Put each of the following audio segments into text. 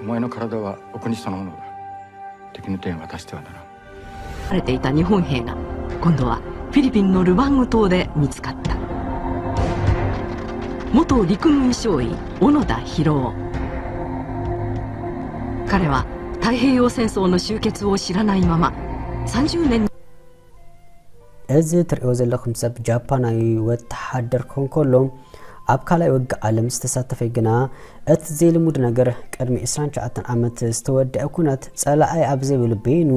お前の体は奥西そのものだ。敵の手に渡してはならん。れていた日本兵が今度はフィリピンのルバング島で見つかった。元陸軍少尉小野田博夫。彼は太平洋戦争の終結を知らないまま30年 እዚ ትርእዮ ዘለኹም ሰብ ጃፓናዊ ወተሓደር ክኾን ከሎ ኣብ ካልኣይ ውግእ ዓለም ዝተሳተፈ ግና እቲ ዘይልሙድ ነገር ቅድሚ ዕስራን ትሽዓተን ዓመት ዝተወደአ ኩነት ጸላኣይ ኣብ ዘይብሉ በይኑ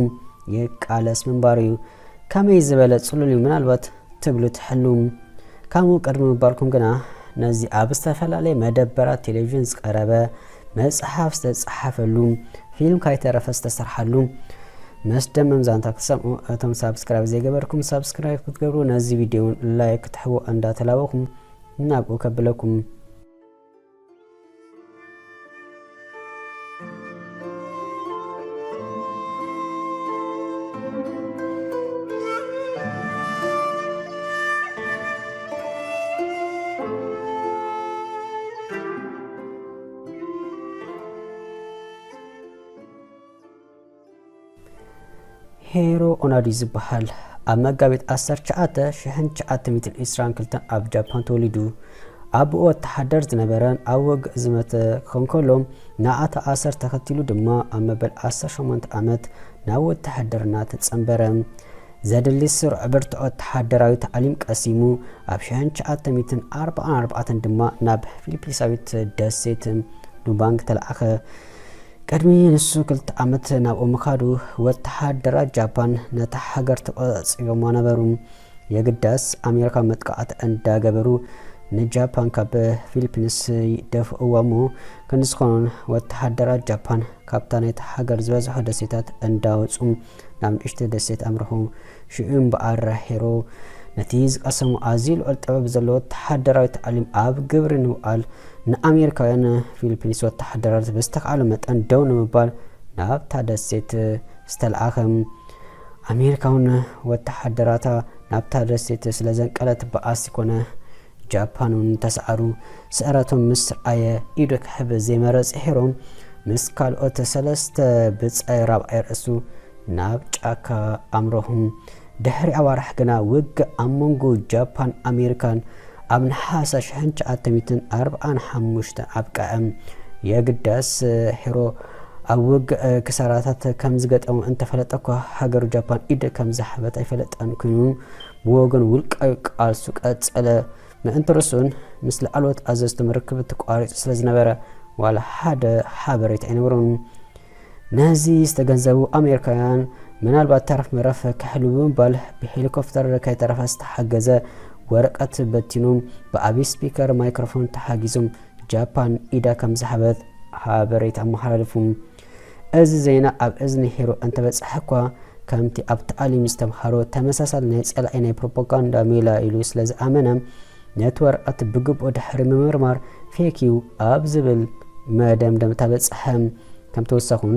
ይቃለስ ምንባሩ እዩ። ከመይ ዝበለ ጽሉል እዩ ምናልባት ትብሉ ትሕሉ። ከምኡ ቅድሚ ምባልኩም ግና ነዚ ኣብ ዝተፈላለየ መደበራት ቴሌቪዥን ዝቐረበ መጽሓፍ ዝተጻሓፈሉ ፊልም ካይተረፈ ዝተሰርሓሉ መስደመም ዛንታ ክትሰምዑ እቶም ሳብስክራይብ ዘይገበርኩም ሳብስክራይብ ክትገብሩ ነዚ ቪድዮ እውን ላይክ ክትሕቡ እንዳተላበኹም ናብኡ ከብለኩም። ሄሮ ኦናዲ ዝበሃል ኣብ መጋቢት ዓሰርተ ትሽዓተ ሽሕን ትሽዓተ ሚእትን ዕስራን ክልተን ኣብ ጃፓን ተወሊዱ። ኣቦኡ ወተሓደር ዝነበረን ኣብ ወግእ ዝመተ ክኸውን ከሎ ንኣታ ኣሰር ተኸቲሉ ድማ ኣብ መበል ዓሰርተ ሸሞንተ ዓመት ናብ ወተሓደርና ተጸንበረ። ዘድሊ ስሩዕ ብርቱዕ ወተሓደራዊ ታዕሊም ቀሲሙ ኣብ ሽሕን ትሽዓተ ሚእትን ኣርባዓን ኣርባዕተን ድማ ናብ ፊሊፒንሳዊት ደሴት ሉባንግ ተለኣኸ። ቅድሚ ንሱ ክልተ ዓመት ናብኡ ምኻዱ ወተሓደራት ጃፓን ነታ ሃገር ተቆጻጺሮማ ነበሩ። የግዳስ ኣሜሪካ መጥቃዕቲ እንዳገበሩ ንጃፓን ካብ ፊሊፒንስ ደፍእዋ እሞ ክንዲ ዝኾኑን ወተሓደራት ጃፓን ካብታ ናይታ ሃገር ዝበዝሖ ደሴታት እንዳወጹ ናብ ንእሽቶ ደሴት ኣምርሑ። ሽዑ እምበኣር ሄሮ ነቲ ዝቀሰሞ ኣዝዩ ልዑል ጥበብ ዘለዎ ወተሓደራዊ ታዕሊም ኣብ ግብሪ ንምውዓል ንኣሜሪካውያን ፊሊፒንስ ወተሓደራት ብዝተኻእሎ መጠን ደው ንምባል ናብታ ደሴት ዝተለኣኸ። ኣሜሪካውን ወተሓደራታ ናብታ ደሴት ስለ ዘንቀለት ባእሲ ኮነ ጃፓን እውን ተሰዓሩ። ስዕረቶም ምስ ረኣየ ኢዱ ክሕብ ዘይመረጸ ሄሮ ምስ ካልኦት ሰለስተ ብጻይ ራብዓይ ርእሱ ናብ ጫካ ኣምረኹ። ድሕሪ ኣዋርሕ ግና ውግእ ኣብ መንጎ ጃፓን ኣሜሪካን ኣብ ነሓሰ ሽሕን ትሽዓተ ሚእትን ኣርባዓን ሓሙሽተን ኣብቅዐ። የግዳስ ሄሮ ኣብ ውግእ ክሳራታት ከም ዝገጠሞ እንተፈለጠ እኳ ሃገሩ ጃፓን ኢድ ከም ዝሃበት ኣይፈለጠን ኮይኑ ብወገን ውልቃዊ ቃልሱ ቀጸለ። ምእንቲ ርእሱን ምስ ላዕለዎት ኣዘዝቶም ርክብ ተቋሪጹ ስለ ዝነበረ ዋላ ሓደ ሓበሬታ ኣይነበሮን። ነዚ ዝተገንዘቡ ኣሜሪካውያን ምናልባት ተረፍ መረፍ ክሕልው ብምባል ብሄሊኮፕተር ከይተረፈ ዝተሓገዘ ወረቀት በቲኑ ብዓብዪ ስፒከር ማይክሮፎን ተሓጊዞም ጃፓን ኢዳ ከም ዝሃበት ሓበሬታ ኣመሓላልፉ። እዚ ዜና ኣብ እዝኒ ሄሮ እንተበጽሐ እኳ ከምቲ ኣብ ታዕሊም ዝተምሃሮ ተመሳሳሊ ናይ ጸላኢ ናይ ፕሮፓጋንዳ ሜላ ኢሉ ስለ ዝኣመነ ነቲ ወረቐት ብግቡእ ድሕሪ ምምርማር ፌክ እዩ ኣብ ዝብል መደምደምታ በጽሐ። ከም ተወሳኹን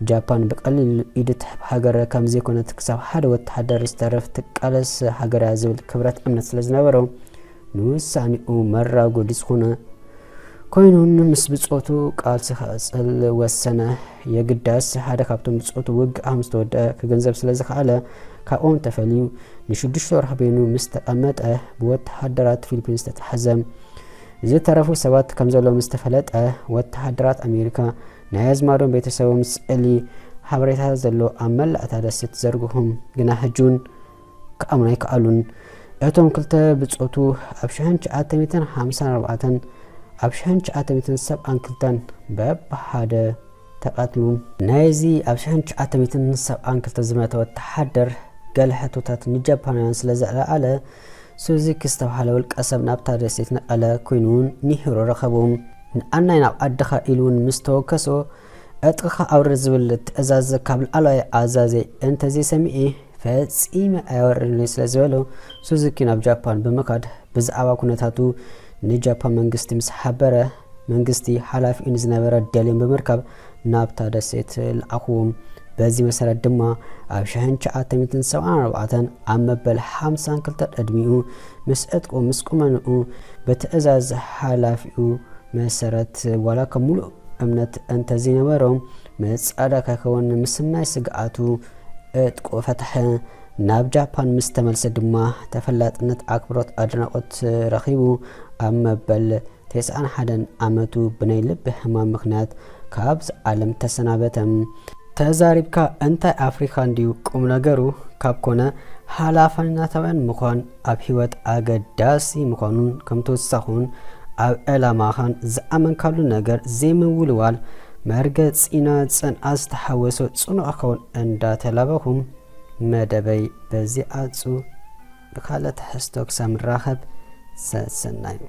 ጃፓን ብቐሊል ኢድ ትሕብ ሃገር ከም ዘይኮነት ክሳብ ሓደ ወተሃደር ዝተረፍ ትቃለስ ሃገር እያ ዝብል ክብረት እምነት ስለ ዝነበሮ ንውሳኔኡ መራጎዲ ዝኾነ ኮይኑን ምስ ብጾቱ ቃልሲ ክቕጽል ወሰነ። የግዳስ ሓደ ካብቶም ብጾቱ ውግእ ምስ ተወደአ ክግንዘብ ስለ ዝኸኣለ ካብኦም ተፈልዩ ንሽዱሽተ ወርሒ በይኑ ምስ ተቐመጠ ብወተሃደራት ፊሊፒንስ ተታሕዘ። ዝተረፉ ሰባት ከም ዘለዉ ምስ ተፈለጠ ወተሃደራት ኣሜሪካ ናይ ኣዝማዶም ቤተሰቦም ስእሊ ሓበሬታ ዘሎ ኣብ መላእታ ደሴት ዘርግኹም ግና ሕጂ እውን ክኣምኑ ኣይከኣሉን። እቶም ክልተ ብጾቱ ኣብ ሽሕን ትሽዓተ ሚእትን ሓምሳን ኣርባዕተን ኣብ ሽሕን ትሽዓተ ሚእትን ሰብዓን ክልተን በብሓደ ተቐትሉ። ናይዚ ኣብ ሽሕን ትሽዓተ ሚእትን ሰብዓን ክልተ ዝመተ ወተሓደር ገለ ሕቶታት ንጃፓናውያን ስለ ዘልዓለ ሱዙኪ ዝተባህለ ውልቀ ሰብ ናብታ ደሴት ነቐለ ኮይኑ እውን ንሂሮ ረኸቦ። ንኣናይ ናብ ዓድኻ ኢሉ እውን ምስ ተወከሶ ዕጥቕኻ ኣውርድ ዝብል ትእዛዝ ካብ ላዕለዋይ ኣዛዘይ እንተዘይሰሚዐ ፈጺመ ኣየወርድን እየ ስለ ዝበሎ ሱዙኪ ናብ ጃፓን ብምኻድ ብዛዕባ ኩነታቱ ንጃፓን መንግስቲ ምስ ሓበረ መንግስቲ ሓላፊኡ ንዝነበረ ደልዮን ብምርካብ ናብታ ደሴት ለኣኽዎም። በዚ መሰረት ድማ ኣብ ሽሕን ትሽዓተ ሚእትን ሰብዓን ኣርባዕተን ኣብ መበል ሓምሳን ክልተን ዕድሚኡ ምስ ዕጥቁ ምስ ቁመንኡ ብትእዛዝ ሓላፊኡ መሰረት ዋላ ከም ሙሉእ እምነት እንተዘይነበሮ ምጻዳ ከይከውን ምስናይ ስግኣቱ ዕጥቁ ፈትሐ። ናብ ጃፓን ምስ ተመልሰ ድማ ተፈላጥነት፣ ኣክብሮት፣ ኣድናቖት ረኺቡ ኣብ መበል ተስዓን ሓደን ዓመቱ ብናይ ልቢ ሕማም ምኽንያት ካብዚ ዓለም ተሰናበተ። ተዛሪብካ እንታይ ኣፍሪካ እንድዩ ቁም ነገሩ ካብ ኮነ፣ ሓላፋነታውያን ምዃን ኣብ ህይወት ኣገዳሲ ምዃኑን ከም ተወሳኹን ኣብ ዕላማኻን ዝኣመንካሉ ነገር ዘይምውልዋል መርገጺና ጽንዓት ዝተሓወሶ ጽኑዕ ክኸውን እንዳተላበኹም መደበይ በዚ ኣጹ። ብካልእ ትሕዝቶ ክሳብ ንራኸብ ሰሰናዩ።